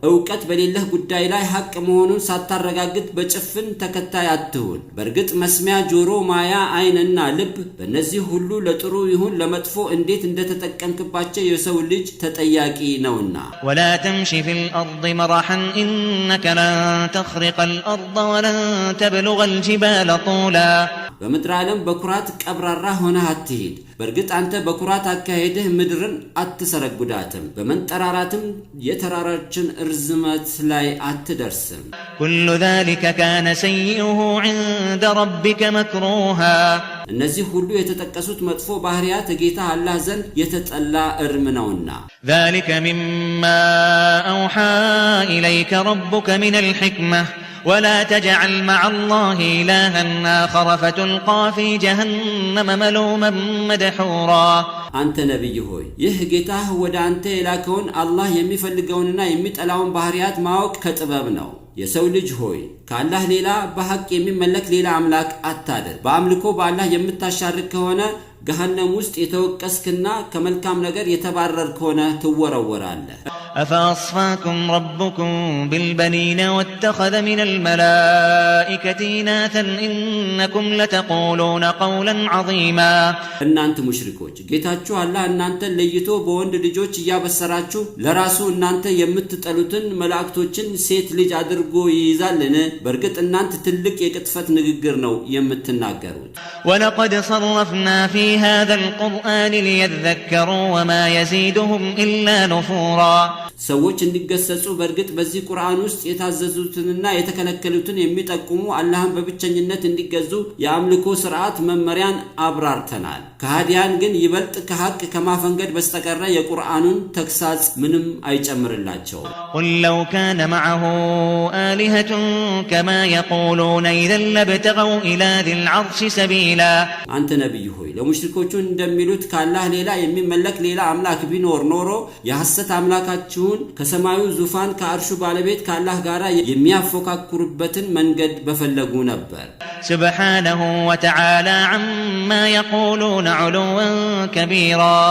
እውቀት በሌለህ ጉዳይ ላይ ሐቅ መሆኑን ሳታረጋግጥ በጭፍን ተከታይ አትሁን። በእርግጥ መስሚያ፣ ጆሮ፣ ማያ፣ ዓይንና ልብ በእነዚህ ሁሉ ለጥሩ ይሁን ለመጥፎ እንዴት እንደተጠቀምክባቸው የሰው ልጅ ተጠያቂ ነውና። ولا تمش في الأرض مرحا إنك لن تخرق الأرض ولن تبلغ الجبال طولا። በምድር ዓለም በኩራት ቀብራራ ሆነህ አትሂድ። በእርግጥ አንተ በኩራት አካሄድህ ምድርን አትሰረጉዳትም፣ በመንጠራራትም የተራሮችን እርዝመት ላይ አትደርስም። كل ذلك كان سيئه عند ربك مكروها። እነዚህ ሁሉ የተጠቀሱት መጥፎ ባህሪያት ጌታ አላህ ዘንድ የተጠላ እርም ነውና። ذلك مما أوحى إليك ربك من الحكمة ولا تجعل مع الله إلها آخر فتلقى في جهنم ملوما مدحورا። አንተ ነቢይ ሆይ፣ ይህ ጌታህ ወደ አንተ የላከውን አላህ የሚፈልገውንና የሚጠላውን ባህሪያት ማወቅ ከጥበብ ነው። የሰው ልጅ ሆይ፣ ከአላህ ሌላ በሐቅ የሚመለክ ሌላ አምላክ አታድርግ። በአምልኮ በአላህ የምታሻርክ ከሆነ ገሃነም ውስጥ የተወቀስክና ከመልካም ነገር የተባረርክ ሆነህ ትወረወራለህ። أفأصفاكم ربكم بالبنين واتخذ من الملائكة إناثا إنكم لتقولون قولا عظيما። እናንተ ሙሽሪኮች፣ ጌታችሁ አላህ እናንተን ለይቶ በወንድ ልጆች እያበሰራችሁ ለራሱ እናንተ የምትጠሉትን መላእክቶችን ሴት ልጅ አድርጎ ይይዛልን? በእርግጥ እናንተ ትልቅ የቅጥፈት ንግግር ነው የምትናገሩት። ولقد صرفنا في هذا القرآن ليذكروا وما يزيدهم إلا نفورا። ሰዎች እንዲገሰጹ በእርግጥ በዚህ ቁርአን ውስጥ የታዘዙትንና የተከለከሉትን የሚጠቁሙ፣ አላህን በብቸኝነት እንዲገዙ የአምልኮ ስርዓት መመሪያን አብራርተናል። ከሃዲያን ግን ይበልጥ ከሐቅ ከማፈንገጥ በስተቀረ የቁርአኑን ተግሳጽ ምንም አይጨምርላቸውም። قل لو كان معه آلهة كما يقولون إذا لابتغوا إلى ذي العرش سبيلا። አንተ ነቢይ ሆይ፣ ለሙሽሪኮቹ እንደሚሉት ከአላህ ሌላ የሚመለክ ሌላ አምላክ ቢኖር ኖሮ የሐሰት አምላካችሁን ከሰማዩ ዙፋን ከአርሹ ባለቤት ከአላህ ጋር የሚያፎካክሩበትን መንገድ በፈለጉ ነበር። سبحانه وتعالى عما يقولون علوا كبيرا።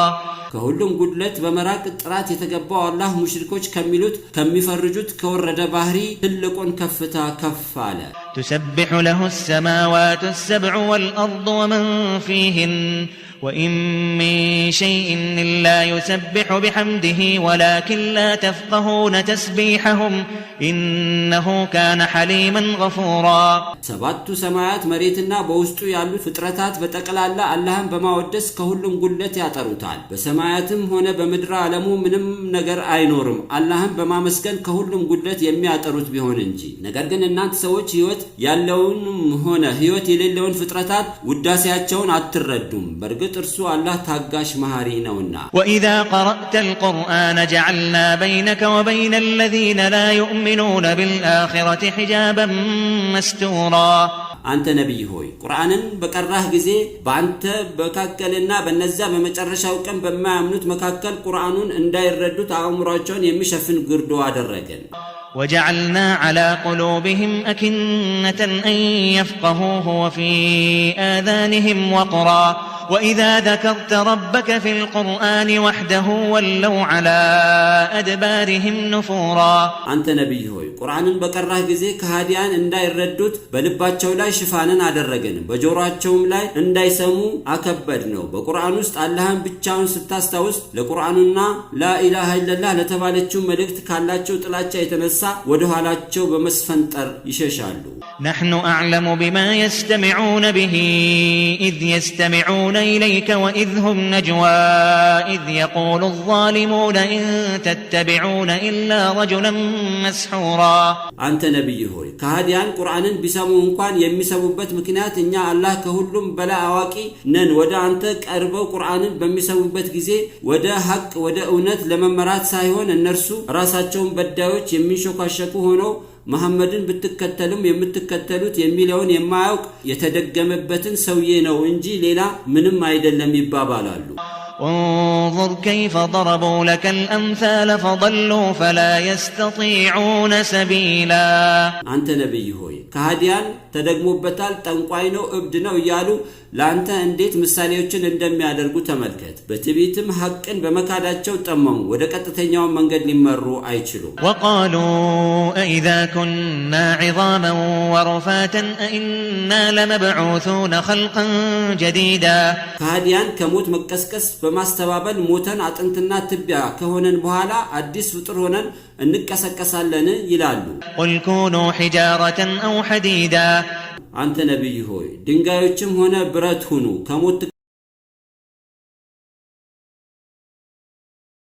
ከሁሉም ጉድለት በመራቅ ጥራት የተገባው አላህ ሙሽሪኮች ከሚሉት ከሚፈርጁት ከወረደ ባህሪ ትልቁን ከፍታ ከፍ አለ። تسبح له السماوات السبع والأرض ومن فيهن وإن من شيء إلا يسبح بحمده ولكن لا تفقهون تسبيحهم إنه كان حليما غفورا። ሰባቱ ሰማያት፣ መሬትና በውስጡ ያሉ ፍጥረታት በጠቅላላ አላህን በማወደስ ከሁሉም ጉድለት ያጠሩታል። በሰማያትም ሆነ በምድረ ዓለሙ ምንም ነገር አይኖርም አላህን በማመስገን ከሁሉም ጉድለት የሚያጠሩት ቢሆን እንጂ። ነገር ግን እናንተ ሰዎች ሕይወት ያለውንም ሆነ ሕይወት የሌለውን ፍጥረታት ውዳሴያቸውን አትረዱም። በእርግጥ እርሱ አላህ ታጋሽ መሐሪ ነውና። وإذا قرأت القرآن جعلنا بينك وبين الذين لا يؤمنون بالآخرة حجابا مستورا። አንተ ነቢይ ሆይ፣ ቁርአንን በቀራህ ጊዜ በአንተ መካከልና በእነዚያ በመጨረሻው ቀን በማያምኑት መካከል ቁርአኑን እንዳይረዱት አእምሯቸውን የሚሸፍን ግርዶ አደረግን። وجعلنا على قلوبهم أكنة أن يفقهوه وفي آذانهم وقرا وإذا ذكرت ربك في القرآن وحده ولوا على أدبارهم نفورا። አንተ ነቢይ ሆይ፣ ቁርአንን በቀራህ ጊዜ ከሃዲያን እንዳይረዱት በልባቸው ላይ ሽፋንን አደረግን፣ በጆሮአቸውም ላይ እንዳይሰሙ አከበድነው። በቁርአን ውስጥ አላህን ብቻውን ስታስታውስ ለቁርአኑና ላኢላሃ ኢለላህ ለተባለችው መልእክት ካላቸው ጥላቻ የተነሳ ወደ ኋላቸው በመስፈንጠር ይሸሻሉ። نحن أعلم بما يستمعون به إذ يستمعون إليك وإذ هم نجوى إذ يقول الظالمون إن تتبعون إلا رجلا مسحورا። አንተ ነቢይ ሆይ፣ ከሃዲያን ቁርአንን ቢሰሙ እንኳን የሚሰሙበት ምክንያት እኛ አላህ ከሁሉም በላይ አዋቂ ነን። ወደ አንተ ቀርበው ቁርአንን በሚሰሙበት ጊዜ ወደ ሐቅ ወደ እውነት ለመመራት ሳይሆን እነርሱ ራሳቸውን በዳዮች የሚንሾካሸኩ ሆነው መሐመድን ብትከተሉም የምትከተሉት የሚለውን የማያውቅ የተደገመበትን ሰውዬ ነው እንጂ ሌላ ምንም አይደለም ይባባላሉ። انظر كيف ضربوا لك الأمثال فضلوا فلا يستطيعون سبيلا። አንተ ነቢይ ሆይ፣ ከሃዲያን ተደግሞበታል፣ ጠንቋይ ነው፣ እብድ ነው እያሉ ለአንተ እንዴት ምሳሌዎችን እንደሚያደርጉ ተመልከት። በትዕቢትም ሐቅን በመካዳቸው ጠመሙ፣ ወደ ቀጥተኛው መንገድ ሊመሩ አይችሉም። وقالوا أإذا كنا عظاما ورفاتا أإنا لمبعوثون خلقا جديدا። ከሃዲያን ከሞት መቀስቀስ በማስተባበል ሞተን አጥንትና ትቢያ ከሆነን በኋላ አዲስ ፍጡር ሆነን እንቀሰቀሳለን ይላሉ። قل كونوا حجارة أو حديدا። አንተ ነቢይ ሆይ፣ ድንጋዮችም ሆነ ብረት ሁኑ፣ ከሞት